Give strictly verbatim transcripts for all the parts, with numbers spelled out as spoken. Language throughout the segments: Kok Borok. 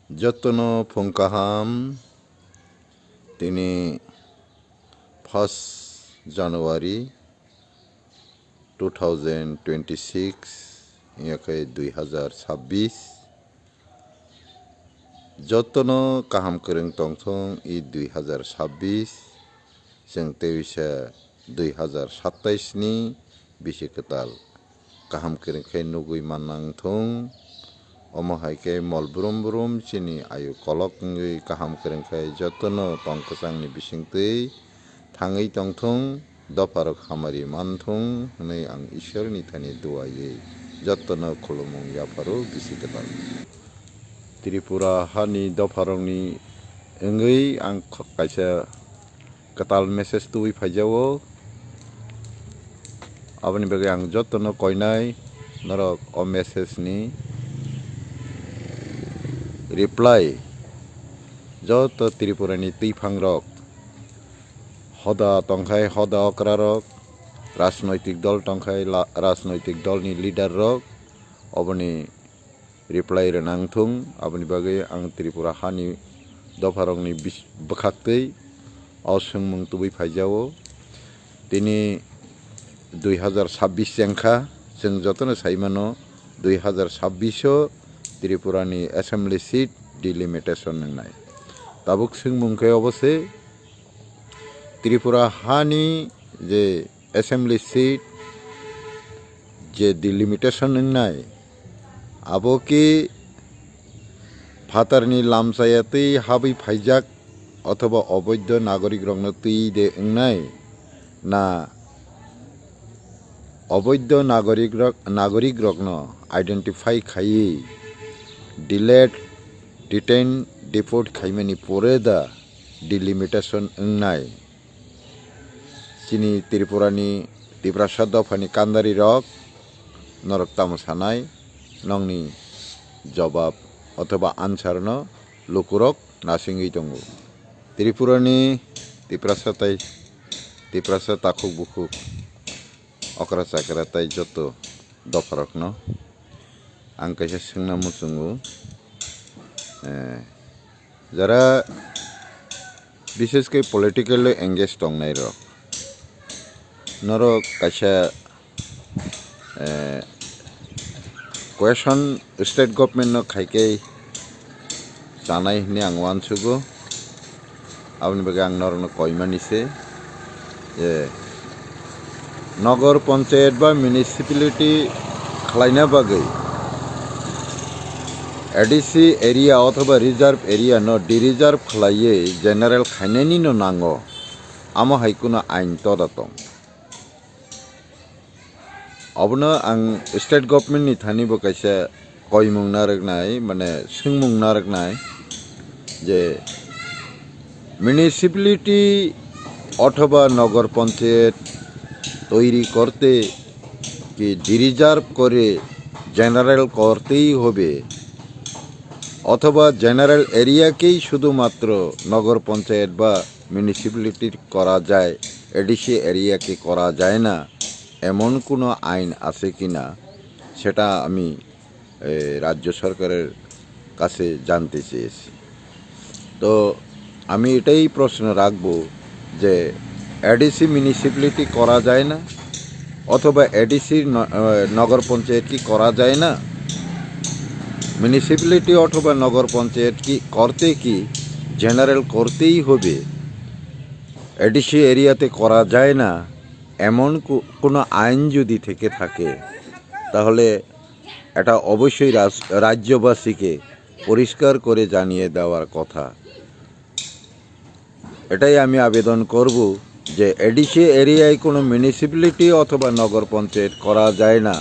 Jotono phung kaham, tini first January two thousand twenty-six, yakhe dui hazar sabbish. Jotono kaham kwrwng tongthung i dui hazar sabbish, chwng tei bisa dui hazar satais ni bisi kwtal kaham kwrwng khe nugwi mannang thung. Omo hai khe mol brum brum chini ayu kolok wngwi kaham kwrwng khe jotono tong kwchangni bisingtwi thangwi tongthung, dopharok hamari manthung hwnwi ang Ishwarni thani duaiwi jotono khulumung yapharo bisi kwtal. Tripura hani dopharokni wngwi ang kho-, kaisa kwtal message tubui phaijago. Aboni bagwi ang jotono koinai norok o message ni reply, joto Tripura ni twiphang rok, hoda tongkhai hoda okra rok, rajnoitik dol tongkhai la-, rajnoitik dol ni leader rok, oboni reply rwnang thung. Aboni bagwi ang Tripura hani dopharokni bis-, bwkhaktwi o swngmung tubui phaijago. Tini dui hazar sabbish chengkha, chwng jotono sai mano, dui hazar sabbish o Tripura ni assembly seat delimitation wngnai. Tabuk swngmung khe obo se, Tripura hani je assembly seat je delimitation wngnai, abo ki phatarni lamchaya twi habwi phaijak othoba oboidho nagorik rokno twi de wngnai, na oboidho nagorik rok, nagorik rokno identify khaiwi delayed detain deport khaimani pore da delimitation wngnai? Chini Tripura ni Tiprasa dopha ni kandari rok norok tamo sanai, nokni jobab othoba answer no lukurok nasingwi tongo. Tripura ni Tiprasa tai Tiprasa takhuk bukhuk, okra chakra tai joto dopharokno ang kaisa swngna muchungo, eh, jara bishesh khe political o engage tongnai rok, norok kaisa, eh, question state government no khaikhe chanai hwnwi ang uansugo. Aboni bagwi ang norokno koimani se je nogor panchayat ba municipality khlaina bagwi A D C area othoba reserve area no de-reserve khlaiwi general khainani no nango, amo hai kuno ain toda tong. Obono ang state government ni thani bo kaisa koimung narwknai, mane swngmung narwknai je municipality othoba nogor panchayat toiri korte ki de-reserve kore general kortei hobe, othoba general area kei shudhumatro nogor panchayat ba municipality kora jai, A D C area ke kora jai na, emon kuno ain ase kina, seta ami, eh, rajyo sorkarer kache jante cheyesi. To ami etai proshno rakhbo je A D C municipality kora jai na, othoba A D C no-, eh, nogor panchayat ki kora jai na? Municipality othoba nogor panchayat ki korte ki general kortei hobe, A D C area te kora jai na, emon ku-, kuno ain jodi theke thake, tahole eta oboshoi raj-, rajyobasike poriskar kore janiye dewar kotha. এটাই আমি আবেদন করব যে এডিসি এরিয়ায় কোনো মিউনিসিপ্যালিটি অথবা নগর পঞ্চায়েত করা যায় না,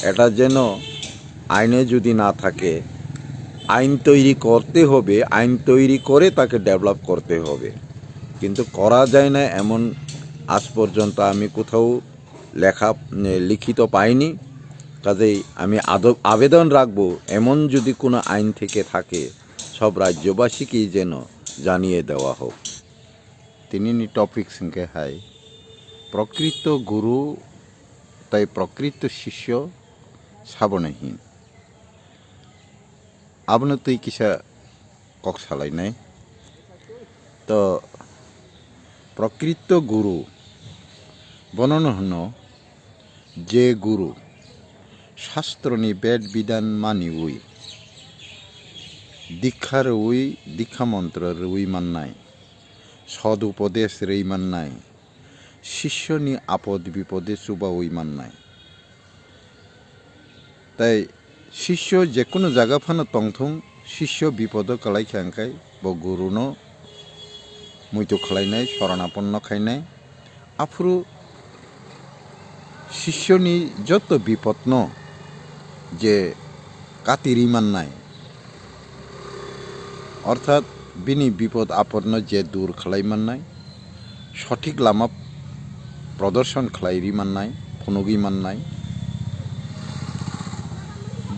এটা যেন আইনে যদি না থাকে, আইন তৈরি করতে হবে, আইন তৈরি করে তাকে ডেভেলপ করতে হবে, কিন্তু করা যায় না এমন আজ পর্যন্ত আমি কোথাও লেখা, এ, লিখিত পাইনি। কাজেই আমি আদ-, আবেদন রাখব, এমন যদি কোনো আইন থেকে থাকে, সব রাজ্যবাসীকেই যেন জানিয়ে দেওয়া হোক। Tinini topic hwnkhe hai, prokrito guru tai prokrito sisyo sabono hin. Abono twi kisa kok salainai. To prokrito guru bonono hwno, je guru shastroni bed bidan maniwi, dikha rwi, dikha montro rwi mannai, sod upodesh rwi mannai, sishyoni apod bipode chubawi mannai. Tai sisyo jekunu jaga phano tongthung, sisyo bipodo kwlai kha hwnkhe bo guruno muitu khlainai, soranaponno khainai. Aphuru sisyoni joto bipodno je katiri mannai, orthat bini bipod apodno je dur khlai mannai, sothik lama prodorshon khlai ri mannai, phunugwi mannai.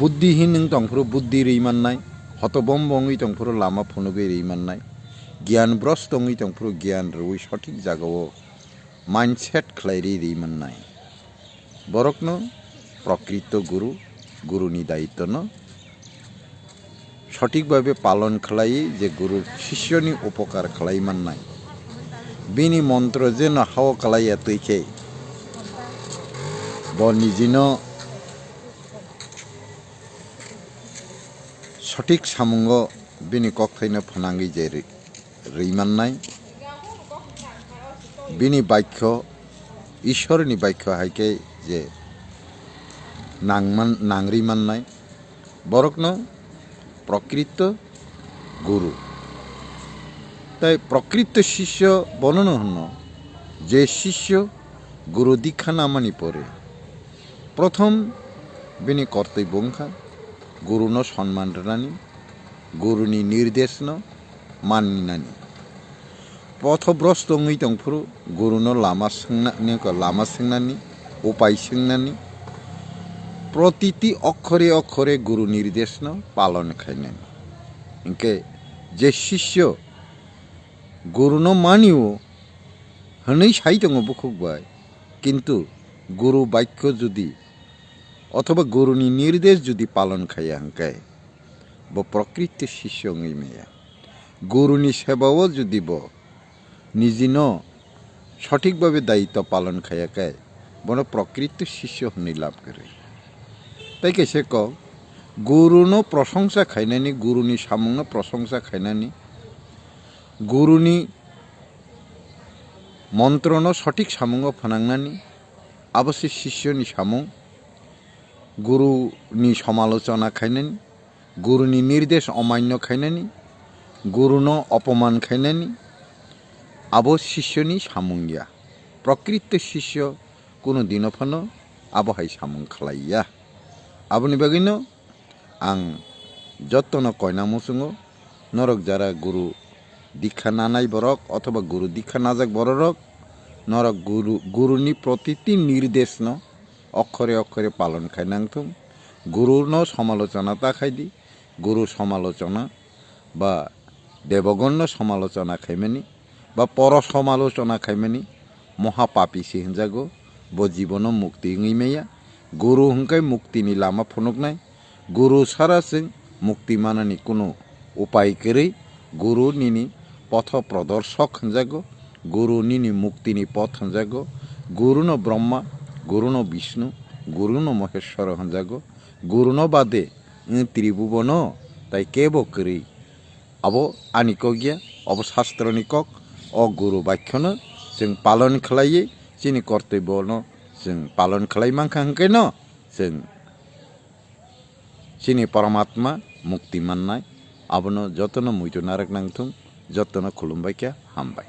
Buddhihin wng tongphuru buddhi ri mannai, hotobombo wngwi tongphuru lama phunugwi ri mannai, giyan brosto wngwi tongphuru giyan rwi sothik jagao mindset khlai ri ri mannai. Borokno prokrito guru, guruni daitwno sothik babe palon khlai je guru sisyoni upokar khlai mannai. Bini montro jeno hao kwlaiya twi khe bo nijino sothik samungo bini kokthaino phwnangwi je ri-, rwi mannai. Bini baikho, Ishorni baikho hai khe je nangman-, nangri mannai, borokno prokrito guru. Tai prokrito sisyo bonono hwno, je sisyo guru dikha namani pore, prothom bini kortoi bo wngkha guruno sonman rwnani, guruni nirdeshno maninani. Pothobrosto wngwi tongphuru guruno lama swngnani, lama swngnani, upai swngnani, protiti okhore okhore guru nirdeshno palon khainani. Hinkhe je sisyo guruno manio hwnwi sai tongo bukhuk bai, kintu guru baikho judi othoba guruni nirdesh judi palon khaiya hwnkhe, bo prokrito sisyo wngwi maya. Guruni sebao judi bo nijino sothik babe daitw palon khaiya khe, bono prokrito sisyo hwnwi lab kwrwi. Tai kaisa kok, guruno prosongsa khainani, guruni samungno prosongsa khainani, guruni montrono sothik samungo phwnangnani, abo se sisyoni samung. Guruni somalochona khainani, guruni nirdesh omanyo khainani, guruno opoman khainani, abo sisyoni samung ya. Prokrito sisyo kunu dino phano abo hai samung khlai ya. Aboni bagwino ang jotono koina muchungo, norok jara guru dikha nanai borok othoba guru dikha najak bororok, norok guru, guruni protiti nirdeshno okhore okhore palon khai nangthung. Guruno somalochona ta khai di, guru somalochona ba debogonno somalochona khaimani ba poro somalochona khaimani moha papi se hinjago, bo jibono mukti wngwi maya. Guru hwnkhe muktini lama phunuknai, guru sara chwng mukti manani kunu upai kwrwi. Guru nini potho prodorshok hinjago, guru nini muktini poth hinjago, guruno Brahma, guruno Vishnu, guruno Maheshwar hinjago, guruno bade wng tribhubono tai kebo kwrwi. Abo ani kok ya, abo shastroni kok. O guru baikhono chwng palon khlaiwi chini kortoi bono chwng palon khlai mankha hwnkhe no chwng chini Paramatma mukti mannai. Abono jotono muitu narwk nangthung, jotono khulumbai kha, hambai.